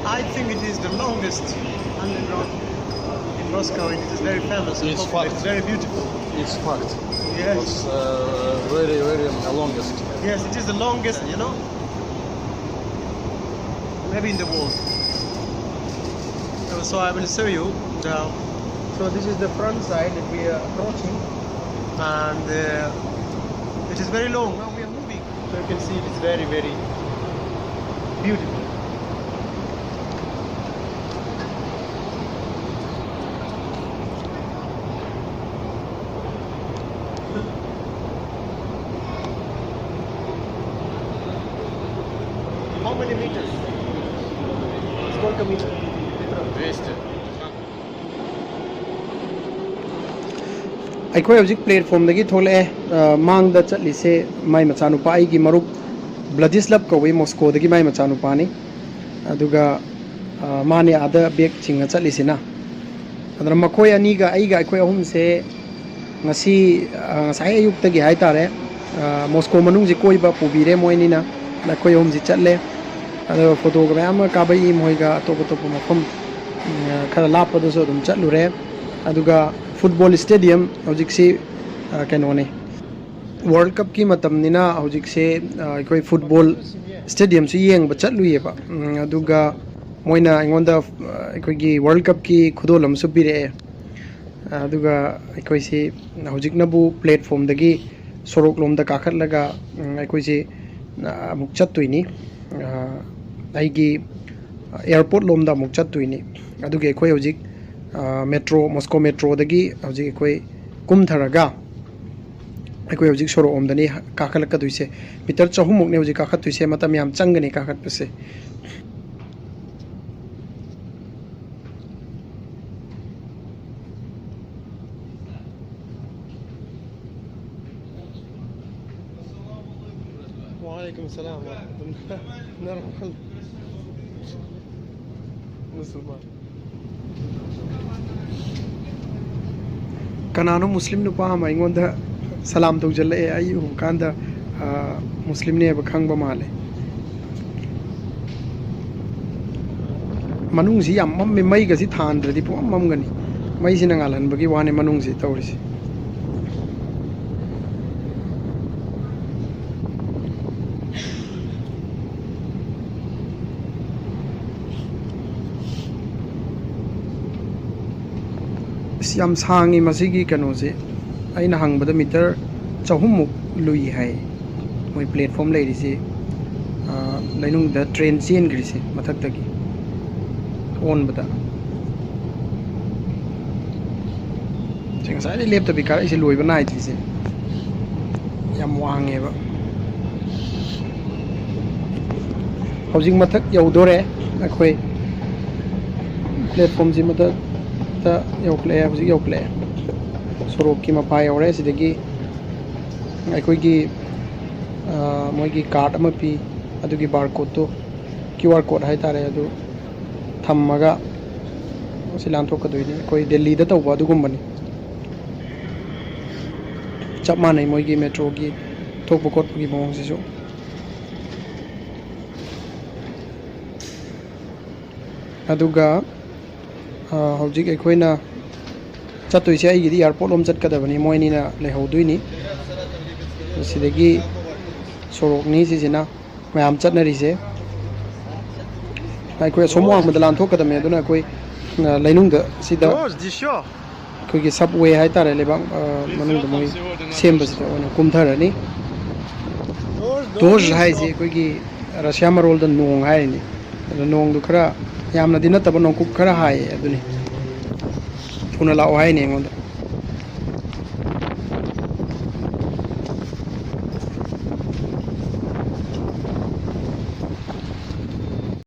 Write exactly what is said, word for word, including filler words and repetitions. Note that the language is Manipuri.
I think it is the longest underground in Moscow. It is very famous. It's fact. It's very beautiful. It's fact. Yes. It's uh, very, very longest. Yes, it is the longest, you know, maybe in the world. So, so I will show you. The, so this is the front side that we are approaching, and uh, it is very long. Now we are moving. So you can see it is very, very beautiful. How many meters? Сколько метров? Двести. ꯑꯩꯈꯣꯏ ꯍꯧꯖꯤꯛ platformꯗꯒꯤ ꯊꯣꯛꯂꯛꯑꯦ꯫ ꯑ, ꯃꯥꯡꯗ ꯆꯠꯂꯤꯁꯦ ꯃꯥꯏ ꯃꯆꯥꯅꯨꯄꯥ, ꯑꯩꯒꯤ ꯃꯔꯨꯞ ꯕ꯭ꯂꯥꯗꯤꯁꯂꯞ ꯀꯧꯏ, ꯃꯣꯁꯀꯣꯗꯒꯤ ꯃꯥꯏ ꯃꯆꯥꯅꯨꯄꯥꯅꯤ꯫ ꯑꯗꯨꯒ, ꯑ, ꯃꯥꯅꯦ ꯑꯥꯗ bag ꯆꯤꯡꯉ ꯆꯠꯂꯤꯁꯤꯅ꯫ ꯑꯗꯨꯅ ꯃꯈꯣꯏ ꯑꯅꯤꯒ ꯑꯩꯒ, ꯑꯩꯈꯣꯏ ꯑꯍꯨꯝꯁꯦ ꯉꯁꯤ, ꯑ, ꯉꯁꯥꯏ ꯑꯌꯨꯛꯇꯒꯤ ꯍꯥꯏꯇꯥꯔꯦ, ꯑ, ꯃꯣꯁꯀꯣ ꯃꯅꯨꯡꯁꯤ ꯀꯣꯏꯕ ꯄꯨꯕꯤꯔꯦ ꯃꯣꯏ ꯑꯅꯤꯅ꯫ ꯑꯗ ꯑꯩꯈꯣꯏ ꯑꯍꯨꯝꯁꯤ ꯆꯠꯂꯦ꯫ ꯑꯗꯨꯒ photoꯒ ꯃꯌꯥꯝ ꯑꯃ ꯀꯥꯞꯄꯛꯏ ꯃꯣꯏꯒ, ꯑꯇꯣꯞ ꯑꯇꯣꯞꯄ ꯃꯐꯝ, ꯎꯝ, ꯈꯔ ꯂꯥꯞꯄꯗꯁꯨ ꯑꯗꯨꯝ ꯆꯠꯂꯨꯔꯦ꯫ ꯑꯗꯨꯒ football stadium ꯍꯧꯖꯤꯛꯁꯤ, ꯑ, ꯀꯩꯅꯣꯅꯤ, World Cupꯀꯤ ꯃꯇꯝꯅꯤꯅ ꯍꯧꯖꯤꯛꯁꯦ, ꯑ, ꯑꯩꯈꯣꯏ football stadiumꯁꯨ ꯌꯦꯡꯕ ꯆꯠꯂꯨꯏꯌꯦꯕ꯫ ꯎꯝ, ꯑꯗꯨꯒ ꯃꯣꯏꯅ ꯑꯩꯉꯣꯟꯗ, ꯑ, ꯑꯩꯈꯣꯏꯒꯤ World Cupꯀꯤ ꯈꯨꯗꯣꯜ ꯑꯃꯁꯨ ꯄꯤꯔꯛꯑꯦ꯫ ꯑꯗꯨꯒ ꯑꯩꯈꯣꯏꯁꯤ ꯍꯧꯖꯤꯛꯅꯕꯨ platformꯗꯒꯤ ꯁꯣꯔꯣꯛ ꯂꯣꯝꯗ ꯀꯥꯈꯠꯂꯒ, ꯎꯝ, ꯑꯩꯈꯣꯏꯁꯤ, ꯑ, ꯑꯃꯨꯛ ꯆꯠꯇꯣꯏꯅꯤ꯫ ꯑ, ꯑꯩꯒꯤ airport ꯂꯣꯝꯗ ꯑꯃꯨꯛ ꯆꯠꯇꯣꯏꯅꯤ꯫ ꯑꯗꯨꯒꯤ ꯑꯩꯈꯣꯏ ꯍꯧꯖꯤꯛ, ꯑ, metro, ꯃꯣꯁꯀꯣ metroꯗꯒꯤ ꯍꯧꯖꯤꯛ ꯑꯩꯈꯣꯏ ꯀꯨꯝꯊꯔꯒ ꯑꯩꯈꯣꯏ ꯍꯧꯖꯤꯛ ꯁꯣꯔꯣꯛ ꯂꯣꯝꯗꯅꯤ ꯀꯥꯈꯠꯂꯛꯀꯗꯣꯏꯁꯦ꯫ Meter ꯆꯍꯨꯝꯃꯨꯛꯅꯤ ꯍꯧꯖꯤꯛ ꯀꯥꯈꯠꯇꯣꯏꯁꯦ꯫ ꯃꯇꯝ ꯌꯥꯝ ꯆꯪꯒꯅꯤ ꯀꯥꯈꯠꯄꯁꯦ꯫ وعليكم السلام ورحمة الله. Нормально. Мусульман. ꯀꯅꯥꯅꯣ ꯃꯨꯁꯂꯤꯝ ꯅꯨꯄꯥ ꯑꯃ ꯑꯩꯉꯣꯟꯗ ꯁꯂꯥꯝ ꯇꯧꯁꯤꯜꯂꯛꯑꯦ꯫ ꯑꯩ ꯎꯕ ꯀꯥꯟꯗ, ꯑ, ꯃꯨꯁꯂꯤꯝꯅꯦꯕ ꯈꯪꯕ ꯃꯥꯜꯂꯦ꯫ ꯃꯅꯨꯡꯁꯤ ꯌꯥꯝ ꯃꯝꯃꯤ, ꯃꯩꯒꯁꯤ ꯊꯥꯟꯗ꯭ꯔꯗꯤ ꯄꯨꯡꯃꯝ ꯃꯝꯒꯅꯤ꯫ ꯃꯩꯁꯤꯅ ꯉꯥꯜꯍꯟꯕꯒꯤ ꯋꯥꯅꯤ ꯃꯅꯨꯡꯁꯤ ꯇꯧꯔꯤꯁꯤ꯫ ꯑꯁ, ꯌꯥꯝ ꯁꯥꯡꯉꯤ ꯃꯁꯤꯒꯤ ꯀꯩꯅꯣꯁꯦ꯫ ꯑꯩꯅ ꯍꯪꯕꯗ ꯃꯤꯇꯔ ꯆꯍꯨꯝꯃꯨꯛ ꯂꯨꯏ ꯍꯥꯏ꯫ ꯃꯣꯏ ꯄ꯭ꯂꯦꯠꯐꯣꯝ ꯂꯩꯔꯤꯁꯤ, ꯑ, ꯂꯩꯅꯨꯡꯗ ꯇ꯭ꯔꯦꯟ ꯆꯦꯟꯈ꯭ꯔꯤꯁꯦ ꯃꯊꯛꯇꯒꯤ ꯑꯣꯟꯕꯗ꯫ ꯁꯤ ꯉꯁꯥꯏꯗꯩ ꯂꯦꯞꯇꯕꯤ ꯀꯥꯔꯛꯏꯁꯦ ꯂꯣꯏꯕ ꯅꯥꯏꯗ꯭ꯔꯤꯁꯦ꯫ ꯌꯥꯝ ꯋꯥꯡꯉꯦꯕ꯫ ꯍꯧꯖꯤꯛ ꯃꯊꯛ ꯌꯧꯗꯣꯔꯦ ꯑꯩꯈꯣꯏ꯫ ꯄ꯭ꯂꯦꯠꯐꯣꯝꯁꯤ ꯃꯊꯛꯇ ꯌꯧꯈꯠꯂꯛꯑꯦ, ꯍꯧꯖꯤꯛ ꯌꯧꯈꯠꯂꯛꯑꯦ꯫ ꯁꯣꯔꯣꯛꯀꯤ ꯃꯄꯥ ꯌꯧꯔꯦ꯫ ꯁꯤꯗꯒꯤ ꯑꯩꯈꯣꯏꯒꯤ, ꯑ, ꯃꯣꯏꯒꯤ ꯀꯥꯔꯠ ꯑꯃ ꯄꯤ, ꯑꯗꯨꯒꯤ ꯕꯥꯔ ꯀꯣꯠꯇꯨ, ꯀ꯭ꯌꯨ ꯑꯥꯔ ꯀꯣꯠ ꯍꯥꯏꯇꯥꯔꯦ, ꯑꯗꯨ ꯊꯝꯃꯒ ꯁꯤ ꯂꯥꯟꯊꯣꯛꯀꯗꯣꯏꯅꯤ꯫ ꯑꯩꯈꯣꯏ ꯗꯦꯜꯂꯤꯗ ꯇꯧꯕ ꯑꯗꯨꯒꯨꯝꯕꯅꯤ꯫ ꯆꯞ ꯃꯥꯟꯅꯩ ꯃꯣꯏꯒꯤ ꯃꯦꯇ꯭ꯔꯣꯒꯤ ꯊꯣꯛꯄ ꯈꯣꯠꯄꯒꯤ ꯃꯑꯣꯡꯁꯤꯁꯨ꯫ ꯑꯗꯨꯒ, ꯑ, ꯍꯧꯖꯤꯛ ꯑꯩꯈꯣꯏꯅ ꯆꯠꯇꯣꯏꯁꯦ ꯑꯩꯒꯤꯗꯤ ꯑꯦꯌꯥꯔꯄꯣꯔꯠ ꯂꯣꯝ ꯆꯠꯀꯗꯕꯅꯤ, ꯃꯣꯏ ꯑꯅꯤꯅ ꯂꯩꯍꯧꯗꯣꯏꯅꯤ꯫ ꯁꯤꯗꯒꯤ ꯁꯣꯔꯣꯛꯅꯤ ꯁꯤꯁꯤꯅ ꯃꯌꯥꯝ ꯆꯠꯅꯔꯤꯁꯦ꯫ ꯑꯩꯈꯣꯏ ꯑꯁꯣꯝ ꯋꯥꯡꯃꯗ ꯂꯥꯟꯊꯣꯛꯀꯗꯕꯅꯤ, ꯑꯗꯨꯅ ꯑꯩꯈꯣꯏ, ꯑ, ꯂꯩꯅꯨꯡꯗ ꯁꯤꯗ ꯑꯩꯈꯣꯏꯒꯤ ꯁꯕꯋꯦ ꯍꯥꯏꯇꯥꯔꯦ, ꯂꯩꯕꯥꯛ, ꯑ, ꯃꯅꯨꯡꯗ ꯃꯣꯏ ꯁꯦꯝꯕꯁꯤꯗ ꯑꯣꯏꯅ ꯀꯨꯝꯊꯔꯅꯤ꯫ ꯗꯣꯖ ꯍꯥꯏꯁꯤ ꯑꯩꯈꯣꯏꯒꯤ ꯔꯁꯤꯌꯥ ꯃꯔꯣꯜꯗ ꯅꯣꯡ ꯍꯥꯏꯔꯤꯅꯤ꯫ ꯑꯗꯣ ꯅꯣꯡꯗꯨ ꯈꯔ ꯌꯥꯝꯅꯗꯤ ꯅꯠꯇꯕ, ꯅꯣꯡꯀꯨꯞ ꯈꯔ ꯍꯥꯏꯌꯦ, ꯑꯗꯨꯅꯤ꯫ ꯊꯨꯅ ꯂꯥꯛꯑꯣ ꯍꯥꯏꯅꯤ ꯑꯩꯉꯣꯟꯗ꯫